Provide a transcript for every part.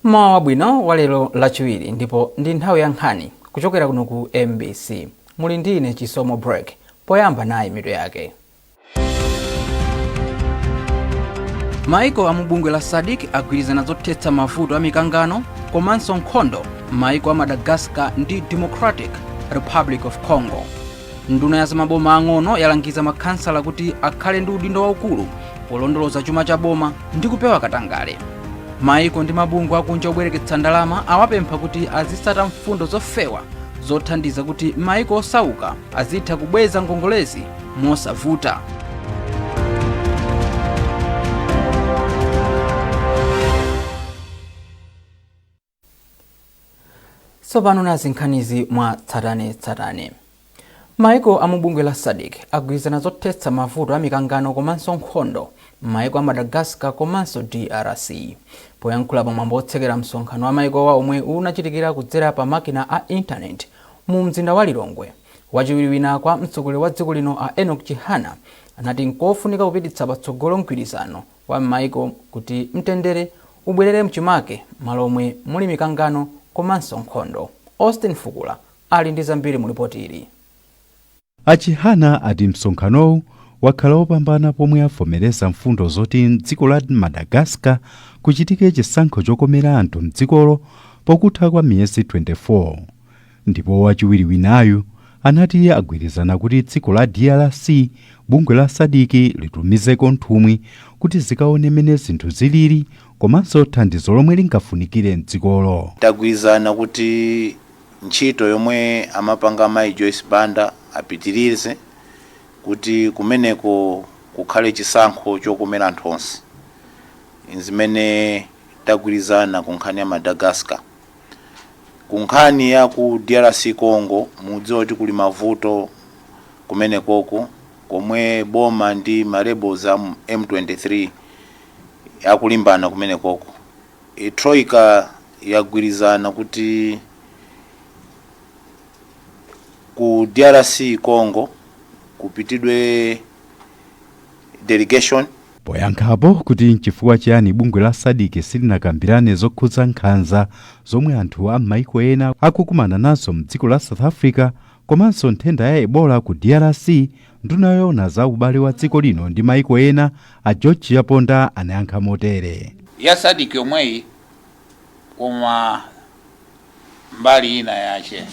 Mmawa wabwino wa lero Lachiwiri, ndipo ndi nthawi ya nkhani kuchokera kuno ku MBC. Muli ndi ine Chisomo Break. Poyamba nayi mitu yake. Maiko a mu bungwe la SADC agwirizana zothetsa mavuto a mikangano komanso nkhondo m'maiko a Madagascar ndi Democratic Republic of Congo. Nduna ya zamaboma ang'ono yalangiza makhansala kuti akhale ndi udindo waukulu polondoloza chuma cha boma ndi kupewa katangale. Maiko ndi mabungwe akunja obwereketsa ndalama awapempha kuti azitsata mfundo zofewa zothandiza kuti maiko osauka azitha kubweza ngongolezi mosavuta. Tsopano nazi nkhanizi mwa tsatanetsatane. Maiko a mu bungwe la SADC agwirizana zothetsa mavuto a mikangano komanso nkhondo m'maiko a Madagascar komanso DRC. Poyankhula pa mwambo otsekera msonkhano wa maikowa omwe unachitikira kudzera pa makina a intaneti mu mzinda wa Lilongwe, wachiwiri wina kwa mtsogoleri wa dziko lino a Enoch Chihana anati nkofunika kupititsa patsogolo mgwirizano wa m'maiko kuti mtendere ubwerere mchimake malo omwe muli mikangano komanso nkhondo. Austin Fukula ali ndi zambiri mu lipoti ili. A Chihana ati msonkhanowu wakhala wopambana pomwe avomereza mfundo zoti mdziko la Madagascar kuchitike chisankho chokomera anthu mdzikolo pokutha kwa miyezi 24. Ndipo wachiwiri winayu anati agwirizana kuti dziko la DRC bungwe la SADC litumizeko nthumwi kuti zikaone mene zinthu zilili komanso thandizo lomwe lingafunikire mdzikolo. Tagwirizana kuti ntchito yomwe amapanga Mayi Joyce Banda apitirize kuti kumeneko kukhale chisankho chokomera anthu onse. Zimene tagwirizana ku nkhani ya Madagascar. Ku nkhani ya ku DRC Congo, mudziwa kuti kuli mavuto kumenekoko komwe boma ndi ma rebels a M23 akulimbana kumenekoko. Troika yagwirizana kuti ku DRC Congo kupitidwe delegation. Poyankhapo kuti nchifukwa chiyani bungwe la SADC silinakambirane zokhudza nkhanza zomwe anthu a m'maiko ena akukumana nazo mdziko la South Africa komanso nthenda ya Ebola ku DRC, nduna yoona za ubale wa dziko lino ndi maiko ena a George Chaponda anayankha motere. Ya SADC yomweyi, koma mbali ina yache,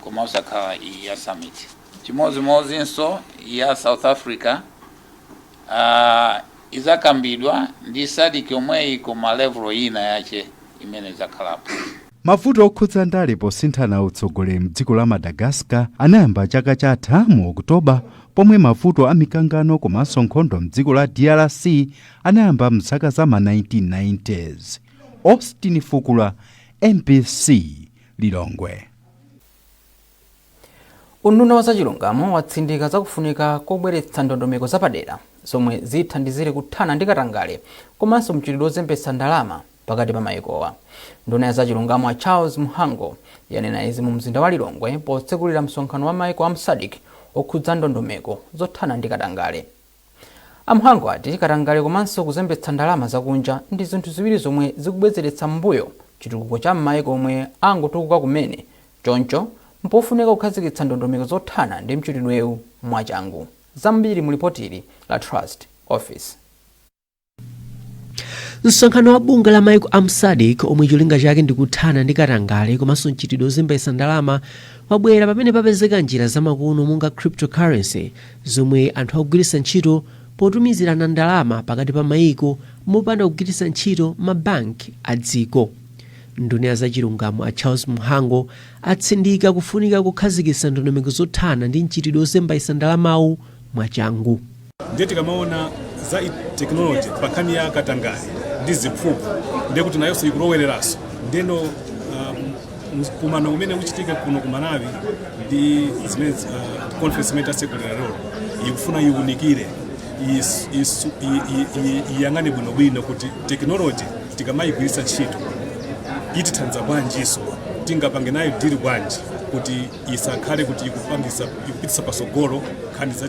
koma osakhala iyi ya summit. Chimodzimodzinso ya South Africa izakambidwa ndi SADC yomweyi, koma level ina yache imene izakhalapo. Mavuto okhudza ndale posinthana utsogoleri mdziko la Madagascar anayamba chaka chatha mu Oktoba, pomwe mavuto a mikangano komanso nkhondo mdziko la DRC anayamba mzaka za ma 1990s. Austin Fukula, MBC, Lilongwe. Unduna wa zachilungamo watsindika zakufunika kobweretsa ndondomeko zapadera zomwe zithandizire kuthana ndi katangale komanso mchitidwe wozembetsa ndalama pakati pa maikowa. Nduna ya zachilungamo a Charles Mhango yanena izi mu mzinda wa Lilongwe potsekulira msonkhano wa maiko a mu SADC okhudza ndondomeko zothana ndi katangale. A Mhango ati katangale komanso kuzembetsa ndalama zakunja ndi zinthu ziwiri zomwe zikubwezeretsa m'mbuyo chitukuko cha m'maiko omwe angotukuka kumene, choncho mpofunika kukhazikitsa ndondomeko zothana ndi mchitidwewu mwachangu. Zambiri mu lipotili la Trust Office. Msonkhano wa bungwe la maiko a mu SADC omwe cholinga chake ndi kuthana ndi katangale komanso mchitidwe ozembetsa ndalama wabwera pamene papezeka njira zamakono monga cryptocurrency zomwe anthu akugwiritsa ntchito potumizirana ndalama pakati pa maiko mopanda kugwiritsa ntchito mabanki a dziko. Nduna ya zachilungamo a Charles Mhango atsindika kufunika kukhazikitsa ndondomeko zothana ndi mchitidwe ozembaitsa ndalamawu mwachangu. Ndiye tikamaona za technology pa nkhani ya katangale ndi ziphuphu, ndiye kuti nayonso ikulowereranso. Ndeno mkumano umene uchitika kuno ku Malawi ndi zimene conference imene tatsekulira lero ikufuna iwunikire, iyang'ane bwinobwino kuti technology tikamayigwiritsa ntchito itithandiza bwanjiso, tingapange nayo deal bwanji kuti isakhale kuti ikupangisa, ikupitisa pasogolo nkhani za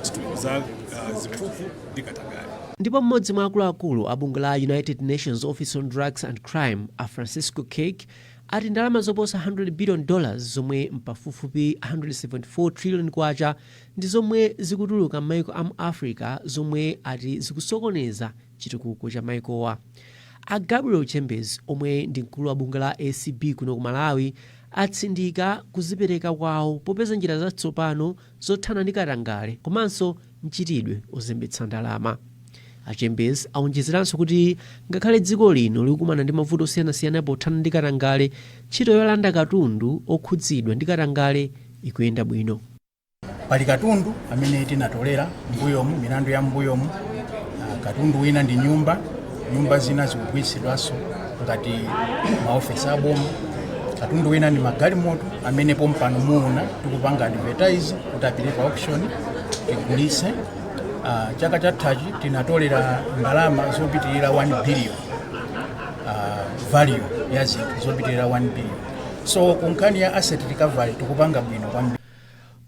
ziphuphu ndi katangale. Ndipo mmodzi mwa akuluakulu a bungwe la United Nations Office on Drugs and Crime, a Francisco Cake, ati ndalama zoposa $100 billion, zomwe mpafupifupi 174 trillion kwacha, ndi zomwe zikutuluka m'maiko a mu Africa, zomwe ati zikusokoneza chitukuko cha maikowa. A Gabriel Chambers, omwe ndi mkulu wa bungwe la ACB kuno ku Malawi, atsindika kuzipereka kwawo popeza njira zatsopano zothana ndi katangale komanso mchitidwe ozembetsa ndalama. A Chambers awonjezeranso kuti ngakhale dziko lino likukumana ndi mavuto osiyanasiyana pothana ndi katangale, ntchito yolanda katundu okhudzidwa ndi katangale ikuyenda bwino. Pali katundu amene tinatolera mbuyomu, milandu ya mbuyomu. Katundu wina ndi nyumba, nyumba zina zikugwiritsidwanso ngati maofesi aboma. Katundu wina ndi magalimoto amene pompano muona tikupanga advertise kuti apite pa auction, tigulitse. Chaka chathachi tinatolera ndalama zopitirira 1 billion, value ya zinthu zopitirira 1 billion. So ku nkhani ya asset recovery tikupanga bwino kwambiri.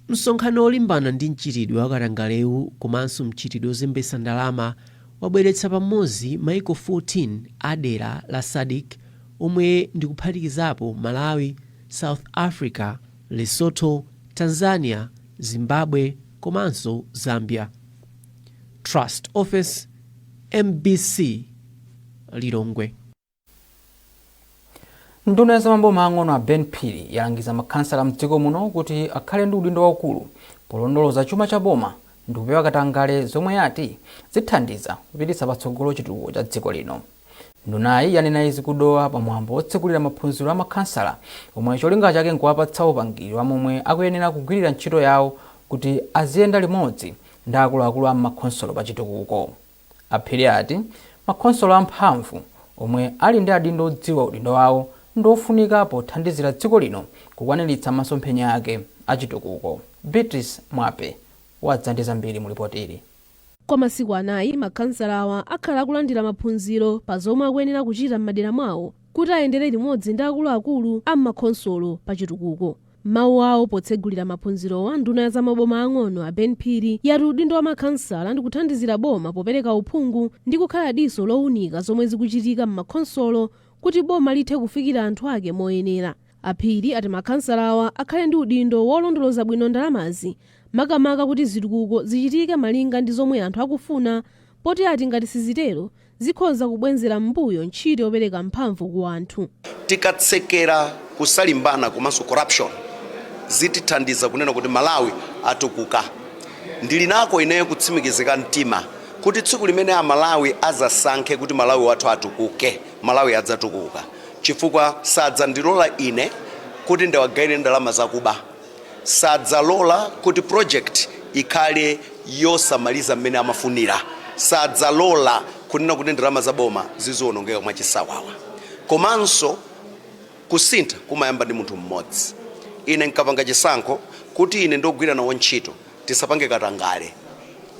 Msonkhano olimbana ndi mchitidwe wa katangalewu komanso mchitidwe ozembetsa ndalama wabweretsa pamodzi maiko 14 a dera la SADC, omwe ndikuphatikizapo Malawi, South Africa, Lesotho, Tanzania, Zimbabwe komanso Zambia. Trust Office, MBC, Lilongwe. Nduna ya zamaboma ang'ono a Ben Phiri yalangiza makhansala mdziko muno kuti akhale ndi udindo waukulu polondoloza chuma cha boma ndi kupewa katangale, zomwe yati zithandiza kupititsa patsogolo chitukuko cha dziko lino. Ndunayi yanena izi ku Dowa pamwambo wotsekulira maphunziro a makhansala, omwe cholinga chake nkuwapatsa upangiri wa momwe akuyenera kugwirira ntchito yawo kuti aziyenda limodzi ndi akuluakulu a makhonsolo pa chitukuko. Aphiri ati makhonsolo amphamvu omwe ali ndi adindo odziwa udindo wawo ndi ofunika pothandizira dziko lino kukwaniritsa masomphenya ake achitukuko. Beatrice Mwape wadza ndi zambiri mu ripoti ili. Kwa masiku 4, makhansala awa akhala akulandira maphunziro pa zomwe akuyenera kuchita m'madera mwawo kuti ayendere limodzi ndi akuluakulu a m'makhonsolo pa chitukuko. Mawu awo potsegulira maphunzirowa, nduna ya zamaboma ang'ono a Ben Phiri yati udindo wa makhansala ndi kuthandizira boma popereka uphungu ndi kukhala diso lowunika zomwe zikuchitika m'makhonsolo kuti boma lithe kufikira anthu ake moyenera. Aphiri ati makhansala awa akhale ndi udindo wolondoloza bwino ndalamazi, makamaka kuti zitukuko zichitike malinga ndi zomwe anthu akufuna, poti ati ngati sizitero zikhoza kubwenzera m'mbuyo ntchito yopereka mphamvu ku anthu. Tikatsekera kusalimbana komanso corruption, zitithandiza kunena kuti Malawi atukuka. Ndili nako ineyo kutsimikizika mtima kuti tsiku limene Amalawi azasankhe kuti Malawi wathu atukuke, Malawi adzatukuka, chifukwa sadzandilola ine kuti ndiwagayire ndalama zakuba, sadzalola kuti project ikhale yosamaliza mmene amafunira, sadzalola kunena kuti ndalama zaboma ziziwonongeka mwachisawawa. Komanso kusintha kumayamba ndi munthu mmodzi. Ine nkapanga chisankho kuti ine ndogwira nawo ntchito tisapange katangale,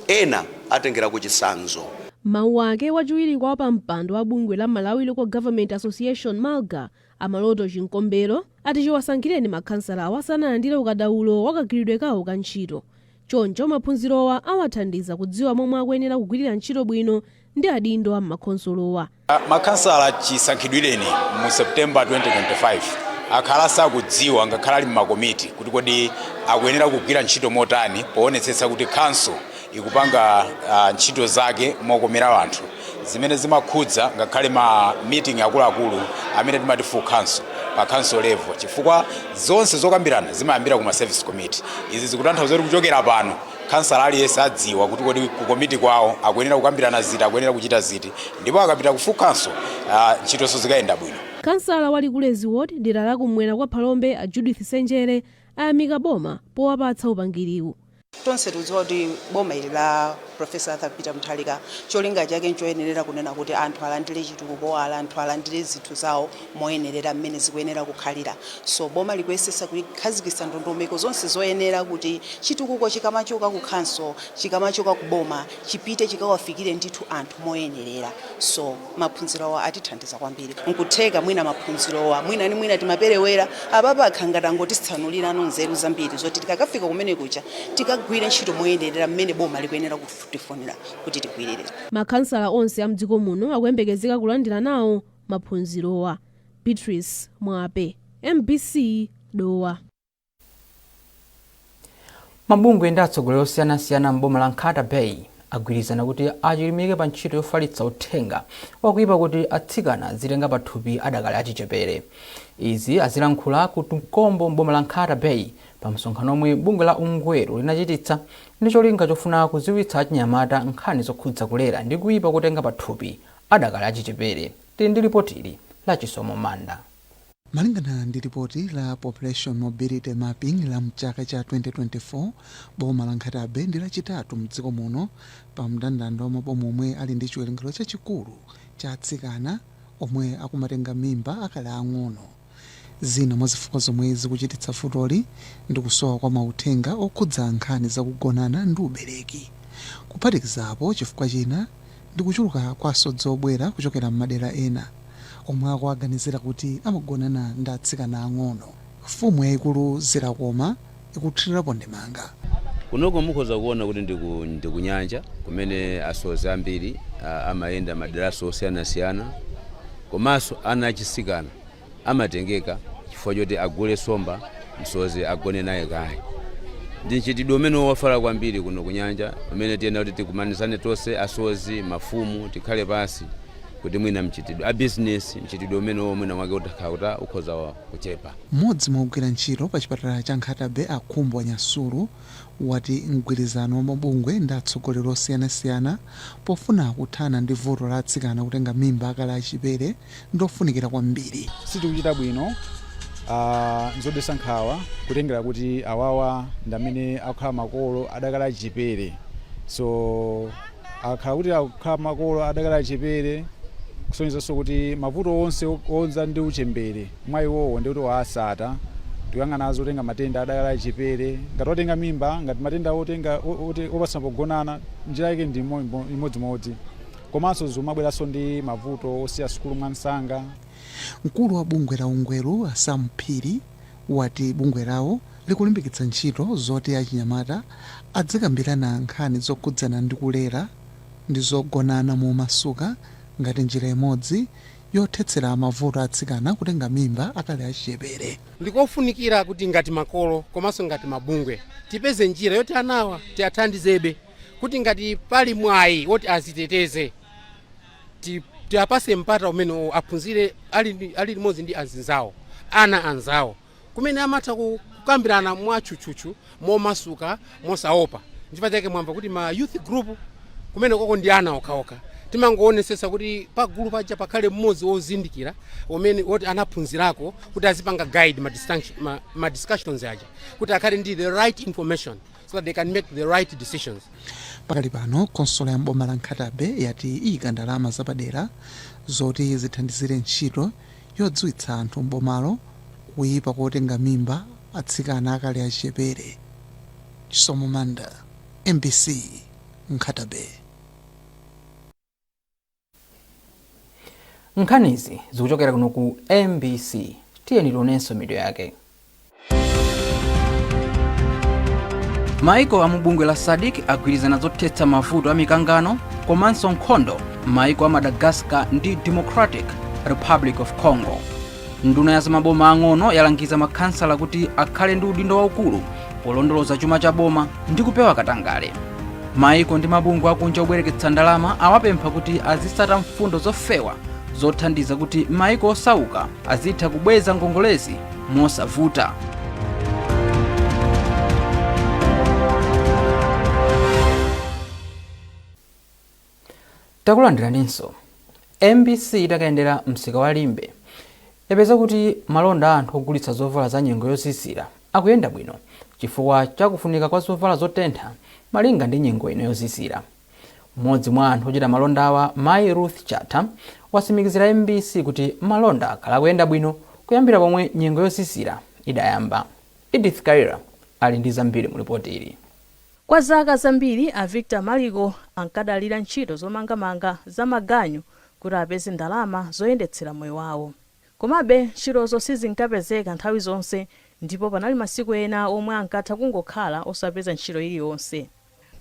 ena atengerako chitsanzo. Mawu ake wachiwiri kwa wapampando wa bungwe la Malawi Local Government Association, MALGA, Amaloto Chinkombero, ati chiwasankhireni makhansala awa sanalandire ukadaulo wakagwiridwe kawo ka ntchito. Choncho maphunzirowa awathandiza kudziwa momwe akuyenera kugwirira ntchito bwino ndi adindo a m'makhonsolowa. Makhansala chisankhidwireni mu September 2025 akhala sakudziwa, ngakhale ali mmakomiti, kuti kodi akuyenera kugwira ntchito motani poonetsetsa kuti council ikupanga ntchito zake mokomera anthu, zimene zimakhudza ngakhale ma meeting akuluakulu amene timati full council pa council level, chifukwa zonse zokambirana zimayambira kuma service committee. Izi zikutanthauza kuti kuchokera pano kansala aliyense adziwa kuti kodi ku komiti kwawo akuyenera kukambirana ziti, akuyenera kuchita ziti, ndipo akapita ku full council ntchitonso zikayenda bwino. Kansala wa Likulezi Ward, dera lakumwera kwa Phalombe, a Judith Senjere, ayamika boma powapatsa upangiriwu. Tonse tikudziwa kuti boma ili la Professor Arthur Peter Mutharika cholinga chake nchoyenerera, kunena kuti anthu alandire chitukuko, anthu alandire zinthu zawo moyenerera mmene zikuyenera kukhalira. So boma likuyesesa kukhazikitsa ndondomeko zonse zoyenera kuti chitukuko chikamachoka ku council, chikamachoka ku boma, chipite chikawafikire ndithu anthu moyenerera. So maphunzirowa atithandiza kwambiri. Nkutheka mwina maphunzirowa mwina ni mwina timaperewera, apapa akhala ngati angotitsanulirano nzeru zambiri zoti tikakafika kumene kuja. Tikagwire ntchito moyenerera mmene boma likuyenera kutifunira kuti tigwirire. Makhansala onse a mdziko muno akuyembekezeka kulandira nawo maphunzirowa. Beatrice Mwape, MBC, Dowa. Mabungwe ndi atsogoleri osiyanasiyana m'boma la Nkhata Bay agwirizana kuti achilimike pa ntchito yofalitsa uthenga wakuipa kuti atsikana azitenga pathupi adakali achichepere. Izi azilankhula ku Tukombo m'boma la Nkhata Bay pa msonkhano omwe bungwe la Ungwero linachititsa ndi cholinga chofuna kudziwitsa achinyamata nkhani zokhudza kulera ndi kuipa kutenga pathupi adakali achichepere. Tili ndi lipotili la Chisomo Manda. Malingana ndi ripoti la Population Mobility Mapping la mchaka cha 2024, boma la Nkhata Bay ndi lachitatu mdziko muno pa mndandanda wa maboma omwe ali ndi chiwerengero chachikulu cha atsikana omwe akumatenga mimba akali ang'ono. Zina mwa zifukwa zomwe zikuchititsa vutoli ndi kusowa kwa mauthenga okhudza nkhani zakugonana ndi ubereki. Kuphatikizapo, chifukwa china ndi kuchuluka kwa asodzi obwera kuchokera m'madera ena omwe akuaganizira kuti amagonana ndi atsikana ang'ono. Mfumu yayikulu Zirakoma ikuthirirapo ndemanga. Kunoko mukhoza kuona kuti ndi kunyanja kumene asodzi ambiri amayenda maderaso osiyanasiyana, komanso ana achisikana amatengeka chifukwa choti agule somba, msozi agone naye kaye. Ndi mchitidwe umene wafala kwambiri kuno kunyanja, umene tiyena kuti tikumanizane tonse, asozi, mafumu, tikhale pasi kuti mwina mchitidwe a bizinesi, mchitidwe umene mwina mwake utakhala kuti ukhoza kuchepa. Mmodzi mwa ogwira ntchito pa chipatala cha Nkhata Bay, Akhumbwa Nyasulu, wati mgwirizano wa mabungwe ndi atsogoleri osiyanasiyana pofuna kuthana ndi vuto la atsikana kutenga mimba akali achichepere ndi ofunikira kwambiri. Sitikuchita bwino, nzodetsa nkhawa kutengera kuti awawa ndi amene akukhala makolo adakali achichepere. So akakhala kuti akukhala makolo adakali achichepere, kusonyezanso kuti mavuto onse onza ndi uchembere mwa iwowo ndi kuti waasata. Tikuyang'ana zotenga matenda adakali achichepere ngati watenga mimba, ngati matenda otenga opatsa pogonana, njira yake ndi imodzimodzi, komanso zimabweranso ndi mavuto osiya sukulu mwansanga. Mkulu wa bungwe la Ungweru, Sam Phiri, wati bungwe lawo likulimbikitsa ntchito zoti achinyamata adzikambirana nkhani zokhudzana ndi kulera ndi zogonana momasuka ngati njira imodzi yothetsera mavuto atsikana kutenga mimba akali achichepere. Ndikofunikira kuti ngati makolo komanso ngati mabungwe tipeze njira yoti anawa tiathandizebe kuti ngati pali mwayi woti aziteteze, tiapase mpata umene aphunzire ali limodzi ndi anzawo, ana anzawo, kumene amatha kukambirana mwatchutchutchu, momasuka, mosaopa. Nchifukwa chake mwamva kuti ma youth group kumene koko ndi ana okhaokha. Timangoonetsetsa kuti pagulu paja pakhale mmodzi wozindikira umene woti anaphunzirako kuti azipanga guide ma discussions aja, kuti akhale ndi the right information so that they can make the right decisions. Pakali pano, khonsolo ya mboma la Nkhata Bay yati iyika ndalama zapadera zoti zithandizire ntchito yodziwitsa anthu mbomalo kuyipa kotenga mimba atsikana akali achichepere. Chisomo Manda, MBC, Nkhata Bay. Nkhanizi zikuchokera kuno ku MBC. Tiyeni tionenso mitu yake. Maiko a mubungwe la SADC agwirizana zothetsa mavuto a mikangano komanso nkhondo maiko a Madagascar ndi Democratic Republic of Congo. Nduna ya zamaboma ang'ono yalangiza makhansala kuti akhale ndi udindo waukulu polondoloza chuma cha boma ndi kupewa katangale. Maiko ndi mabungwe akunja obwereketsa ndalama awapempha kuti azitsata mfundo zofewa zothandiza kuti maiko osauka azitha kubweza ngongolezi mosavuta. Takulandiraninso. MBC itakayendera msika wa Limbe yapeza kuti malonda a anthu ogulitsa zovala za nyengo yozizira akuyenda bwino chifukwa chakufunika kwa zovala zotentha malinga ndi nyengo ino yozizira. Mmodzi mwa anthu ochita malonda awa, Mayi Ruth Chatha, watsimikizira MBC kuti malonda akhala akuyenda bwino kuyambira pomwe nyengo yozizira idayamba. Edith Kaira ali ndi zambiri mu ripoti ili. Kwa zaka zambiri, a Victor Maliko ankadalira ntchito zomangamanga za maganyu kuti apeze ndalama zoyendetsera moyo wawo. Komabe, ntchitozo sizinkapezeka nthawi zonse Ndipo panali masiku ena omwe ankatha kungokhala osapeza ntchito iliyonse.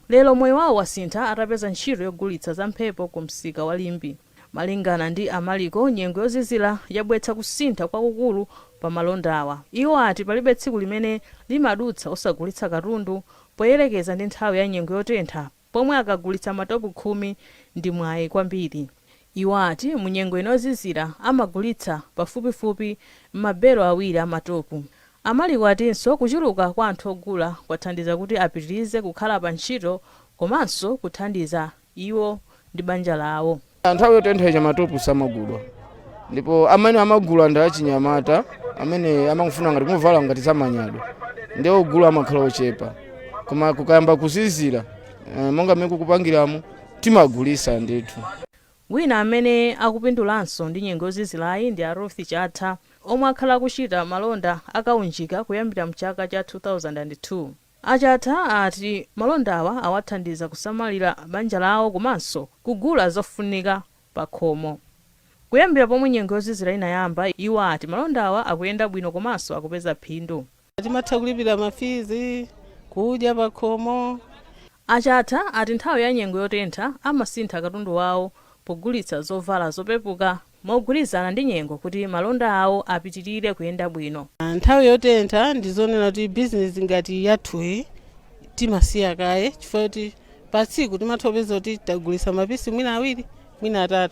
Lero moyo wawo wasintha atapeza ntchito yogulitsa zamphepo ku msika wa Limbe. Malingana ndi Amaliko, nyengo yozizira yabweretsa kusintha kwakukulu pa malondawa. Iwo ati palibe tsiku limene limadutsa osagulitsa katundu poyerekeza ndi nthawi ya nyengo yotentha pomwe akagulitsa matopu 10 ndi mwayi kwambiri. Iwo ati mu nyengo ino yozizira amagulitsa pafupifupi mabelo 2 amatopu. Amaliko atinso kuchuluka kwa anthu ogula kwathandiza kuti apitirize kukhala pa ntchito komanso kuthandiza iwo ndi banja lawo. Nthawi yotentha ija matopu samagulwa, ndipo amene amagula ndi achinyamata amene amangofuna ngati kumavala ngati zamanyado, ndiye ogula amakhala ochepa. Koma kukayamba kuzizira, monga mmene kukupangiramo, timagulisa ndithu. Wina amene akupindulanso ndi nyengo yozizirayi ndi a Ruth Chatha, omwe akhala akuchita malonda akaunjika kuyambira mchaka cha 2002. Achatha ati malondawa awathandiza kusamalira banja lawo komanso kugula zofunika pa khomo. Kuyambira pomwe nyengo yozizira inayamba, iwo ati malondawa akuyenda bwino komanso akupeza phindu. Timatha kulipira mafizi, kudya pa khomo. Achatha ati nthawi ya nyengo yotentha amasintha katundu wawo pogulitsa zovala zopepuka mogwirizana ndi nyengo kuti malonda awo apitirire kuyenda bwino. Nthawi yotentha ndizonena kuti bizinesi ngati yathuyi timasiya kaye, chifukwa kuti pa tsiku timatha kupeza kuti tagulitsa mapisi mwina 2, mwina 3,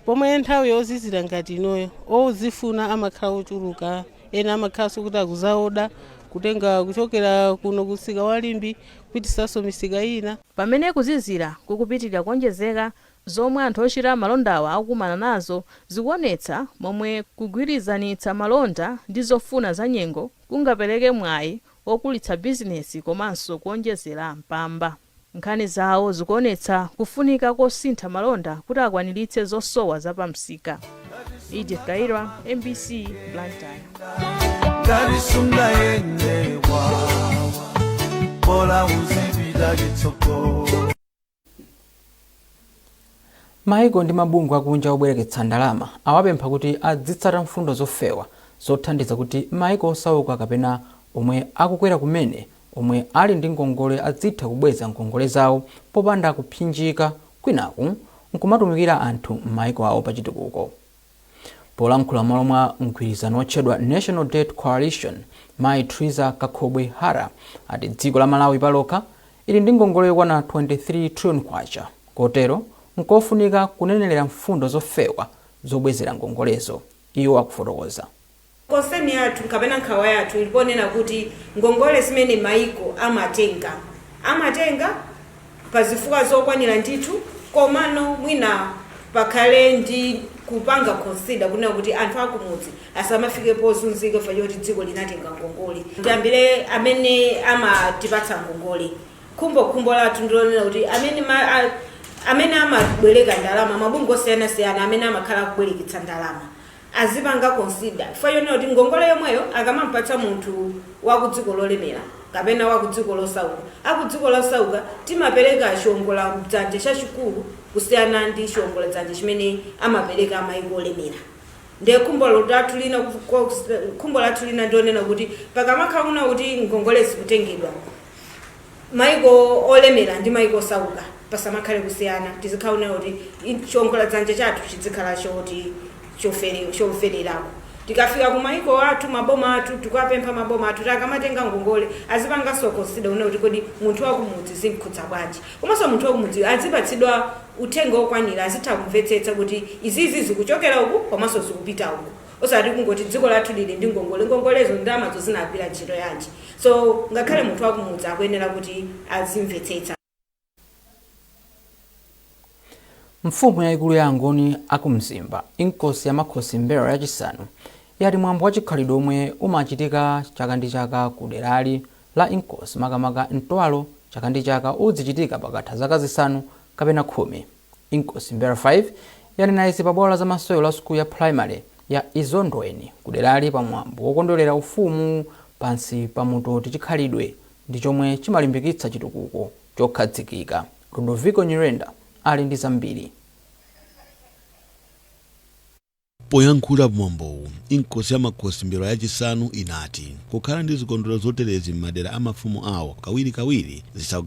pomwe nthawi yozizira ngati inoyo ozifuna amakhala ochuluka. Ena amakhalanso kuti akuzaoda kutenga kuchokera kuno kumsika wa Limbe kupitisanso misika ina. Pamene kuzizira kukupitirira kuonjezeka, zomwe anthu ochita malondawa akukumana nazo zikuonetsa momwe kugwirizanitsa malonda ndi zofuna za nyengo kungapereke mwayi wokulitsa bizinesi komanso kuonjezera mpamba. Nkhani zawo zikuonetsa kufunika kosintha malonda kuti akwaniritse zosowa za pamsika. Edith Kaira, MBC, Blantyre. Ngarisunga yende wawa bola uzipita chitsogolo. Maiko ndi mabungwe akunja obwereketsa ndalama awapempha kuti adzitsata mfundo zofewa zothandiza kuti maiko osauka kapena omwe akukwera kumene omwe ali ndi ngongole adzitha kubweza ngongole zawo popanda kupsinjika, kwinaku nkumatumikira anthu m'maiko awo pachitukuko. Polankhula m'malo mwa mgwirizano otchedwa National Debt Coalition, Mayi Triza Kakhobwe Hara ati dziko la Malawi palokha ili ndi ngongole yokwana 23 trillion kwacha, kotero nkofunika kunenelera mfundo zofewa zobwezera ngongolezo. Iwo akufotokoza. Concern yathu kapena nkhawa yathu iliponena kuti ngongole zimene maiko amatenga pa zifukwa zokwanira ndithu, komano mwina pakhale ndi kupanga consider kunena kuti anthu akumudzi asamafike pozunzika chifukwa choti dziko linatenga ngongole. Tiyambire amene amatipatsa ngongole. Khumbokhumbo lathu ndilonena kuti amene amabwereka ndalama, mabungwe osiyanasiyana amene amakhala akubwereketsa ndalama, azipanga consider chifukwa chonena kuti ngongole yomweyo akamampatsa munthu wa ku dziko lolemera kapena wa ku dziko losauka, aku dziko losauka timapereka chiwongola dzanja chachikulu kusiyana ndi chiwongola dzanja chimene amapereka maiko olemera. Ndiye khumbo lathu lina ndionena kuti pakamakhala kuna kuti ngongole zikutengedwa, maiko olemera ndi maiko osauka pasamakhale kusiyana, tizikhala kunena kuti chiwongola dzanja chathu chizikhala choti chofererako. Tikafika ku maiko athu, maboma athu, tikapempha maboma athu kuti akamatenga ngongole azipanganso consider kunena kuti kodi munthu wakumudzi zimkhudza bwanji, komanso munthu wakumudzi azipatsidwa uthenga okwanira, azitha kumvetsetsa kuti izizi zikuchokera uku komanso zikupita uku, osati kungoti dziko lathu lili ndi ngongole, ngongolezo ndalamazo zinagwira ntchito yanji. So ngakhale munthu wakumudzi akuyenera kuti azimvetsetsa. Mfumu yayikulu ya Angoni akumzimba, Inkosi ya Makhosi M'mbelwa yachisanu, yati mwambo wa chikhalidwe omwe umachitika chaka ndi chaka ku derali la Inkosi, makamaka mtwalo, chaka ndi chaka udzichitika pakatha zaka 5 kapena 10. Inkosi M'mbelwa 5 yanena izi pa bwalo la zamasewero la sukulu ya primary ya Izondweni ku derali pa mwambo wokondwerera ufumu pansi pa mutu oti chikhalidwe ndi chomwe chimalimbikitsa chitukuko chokhazikika. Ludovico Nyirenda ali ndi zambiri. Poyankhula pamwambowu, Inkosi ya Makhosi M'mbelwa yachisanu inati kukhala ndi zikondwerero zoterezi m'madera a mafumu awo kawirikawiri zitha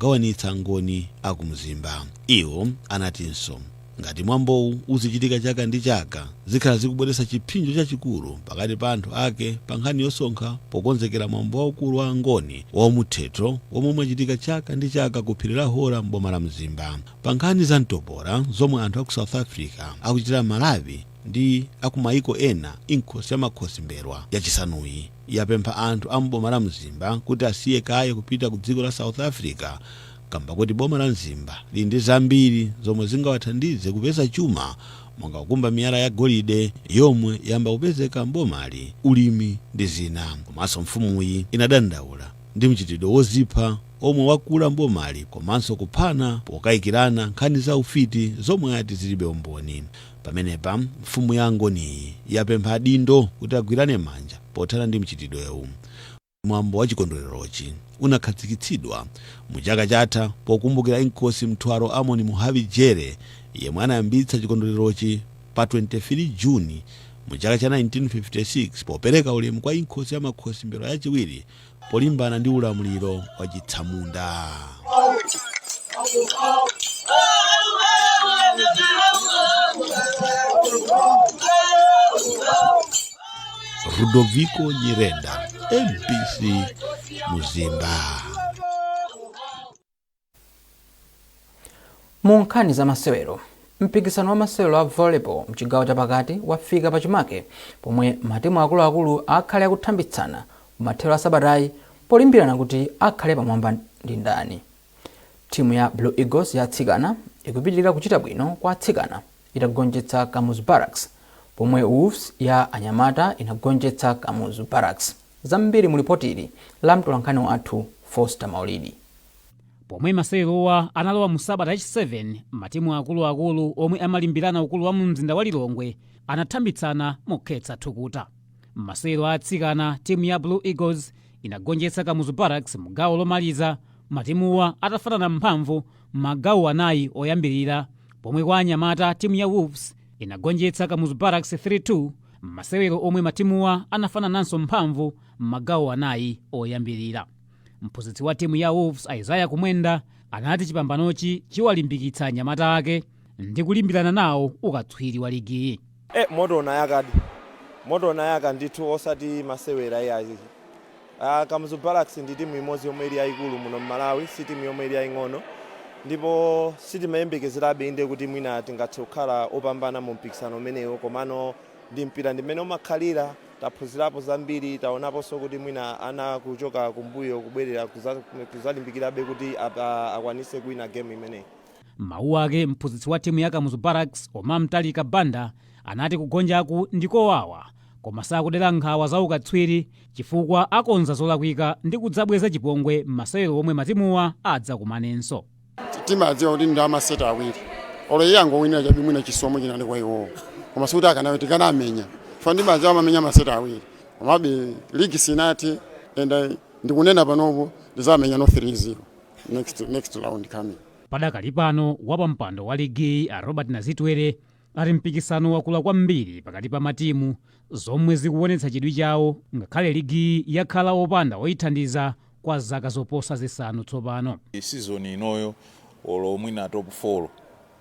Angoni akumzimba. Iwo anatinso ngati mwambowu uzichitika chaka ndi chaka, zikhala zikubweretsa chipsinjo chachikulu pakati pa anthu ake pa nkhani yosonkha pokonzekera mwambo waukulu wa Angoni wa Umuthetho womwe umachitika chaka ndi chaka ku phiri la Hora m'boma la Mzimba. Pa nkhani za mtopola zomwe anthu aku South Africa akuchitira Malawi ndi akumayiko ena, Inkosi ya Makhosi M'mbelwa yachisanuyi yapempha anthu a m'boma la Mzimba kuti asiye kaye kupita ku dziko la South Africa kamba kuti boma la Mzimba lili ndi zambiri zomwe zingawathandize kupeza chuma, monga kukumba miyala ya golide yomwe yamba kupezeka m'bomali, ulimi ndi zina. Komanso mfumuyi inadandaula ndi mchitidwe wozipha omwe wakula mbomali komanso kuphana pokayikirana nkhani za ufiti zomwe ati zilibe umboni. Pamenepa mfumu ya Angoniyi yapempha adindo kuti agwirane manja pothana ndi mchitidwewu. Mwambo wa chikondwererochi unakhazikitsidwa mu chaka chatha pokumbukira Inkosi Mthwalo Amoni Muhabi Jere, yemwe anayambitsa chikondwererochi pa 23 Juni mu chaka cha 1956 popereka ulemu kwa Inkosi ya Makhosi M'mbelwa yachiwiri polimbana ndi ulamuliro wa chitsamunda. Rudoviko Nyirenda, MBC, Mzimba. Mu nkhani za masewero, mpikisano wa masewero a volleyball mchigawo chapakati wafika pachimake pomwe matimu akuluakulu akhale akuthambitsana kumathero a sabatayi polimbirana kuti akhale pamwamba ndi ndani. Timu ya Blue Eagles ya atsikana ikupitirira kuchita bwino kwa atsikana itagonjetsa Kamuzu Barracks, pomwe Wolves ya anyamata inagonjetsa Kamuzu Barracks. Zambiri mu lipoti ili la mtolankhani wathu Foster Maulidi. Pomwe masewerowa analowa mu sabata yachi 7, matimu akuluakulu omwe amalimbirana ukulu wa mu mzinda wa Lilongwe anathambitsana mokhetsa thukuta. M'masewero a atsikana, timu ya Blue Eagles inagonjetsa Kamuzu Barracks mu gawo lomaliza, matimuwa atafanana mphamvu m'magawo anayi oyambirira, pomwe kwa anyamata timu ya Wolves inagonjetsa Kamuzu Barracks 3-2 m'masewero omwe matimuwa anafanananso mphamvu m'magawo anayi oyambirira. Mphunzitsi wa timu ya Wolves, Isaiah Kumwenda, anati chipambanochi chiwalimbikitsa anyamata ake ndi kulimbirana nawo ukatswiri wa ligiyi. Moto unayakadi, moto unayaka ndithu, osati masewera iyayi. Kamuzu Barracks ndi timu imodzi yomwe ili yayikulu muno m'Malawi, si timu yomwe ili yaying'ono, ndipo sitimayembekezerabe inde kuti mwina tingathe kukhala opambana mu mpikisano umenewo, komano ndi mpira, ndi mmene umakhalira. Taphunzirapo zambiri, taonaponso kuti mwina ana kuchoka kumbuyo kubwerera kuzalimbikirabe kuti akwanise kuwina game imeneyi. Mawu ake, mphunzitsi wa timu ya Kamuzu Barracks, Omar Mtalika Banda, anati kugonjaku ndikowawa, koma sakudera nkhawa za ukatswiri chifukwa akonza zolakwika ndi kudzabweza chipongwe m'masewero omwe matimuwa adzakumanenso. Timadziwa kuti ndi amaseti awiri, olo iye angowinira chabe, mwina chisomo chinali kwa iwowo, koma sikuti akanayo tikanamenya fa ndimadziwa amamenya maseti awiri. Komabe ligi sinati, and ndikunena panopo ndizamenya no 3-0 next round coming. Padakali pano, wapampando wa ligiyi a Robert Nazitwere ati mpikisano wakula kwambiri pakati pa matimu, zomwe zikuonetsa chidwi chawo ngakhale ligiyi yakhala opanda oyithandiza kwa zaka zoposa 5 tsopano. Season inoyo olo mwina top 4,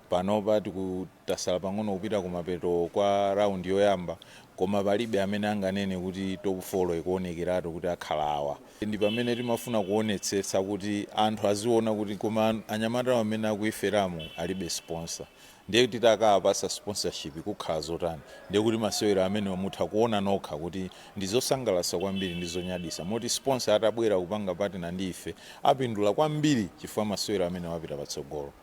panopa tikutasala pang'ono kupita kumapeto kwa round yoyamba, koma palibe amene anganene kuti top 4 ikuonekeratu kuti akhala awa. Ndi pamene timafuna kuonetsetsa kuti anthu aziona kuti koma anyamata amene akuiferamo alibe sponsor, ndiye kuti takawapasa sponsorship kukhala zotani? Ndiye kuti masewero amene mutha kuona nokha kuti ndi zosangalatsa kwambiri ndi zonyadisa, moti sponsor atabwera kupanga partner ndi ife apindula kwambiri chifukwa masewero amene wapita patsogolo.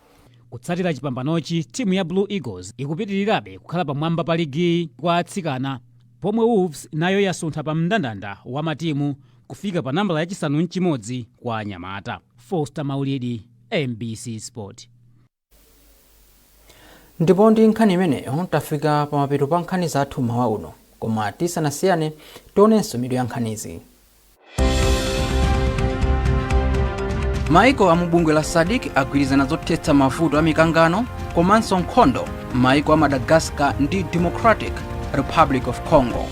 Kutsatira chipambanochi, timu ya Blue Eagles ikupitirirabe kukhala pamwamba pa ligi kwa atsikana, pomwe Wolves nayo yasuntha pa mndandanda wa matimu kufika pa nambala yachisanu nchimodzi kwa anyamata. Foster Maulidi, MBC Sport. Ndipo ndi nkhani imeneyo tafika pamapeto pa nkhani zathu mawa uno, koma tisanasiyane tionenso mitu ya nkhanizi. Maiko a mubungwe la SADC agwirizana zothetsa mavuto a mikangano komanso nkhondo m'maiko a Madagascar ndi Democratic Republic of Congo.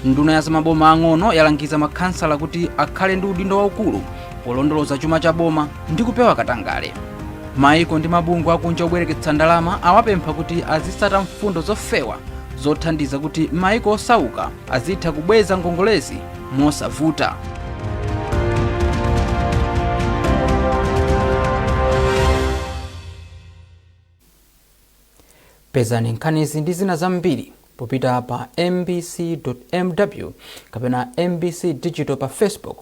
Nduna ya zamaboma ang'ono yalangiza makhansala kuti akhale ndi udindo waukulu polondoloza chuma cha boma ndi kupewa katangale. Maiko ndi mabungwe akunja obwereketsa ndalama awapempha kuti azitsata mfundo zofewa zothandiza kuti maiko osauka azitha kubweza ngongolezi mosavuta. Pezani nkhanizi ndi zina zambiri popita pa mbc.mw kapena MBC Digital pa Facebook,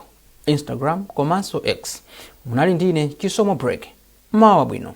Instagram komanso X. Munali ndine Chisomo Break. Mawa bwino.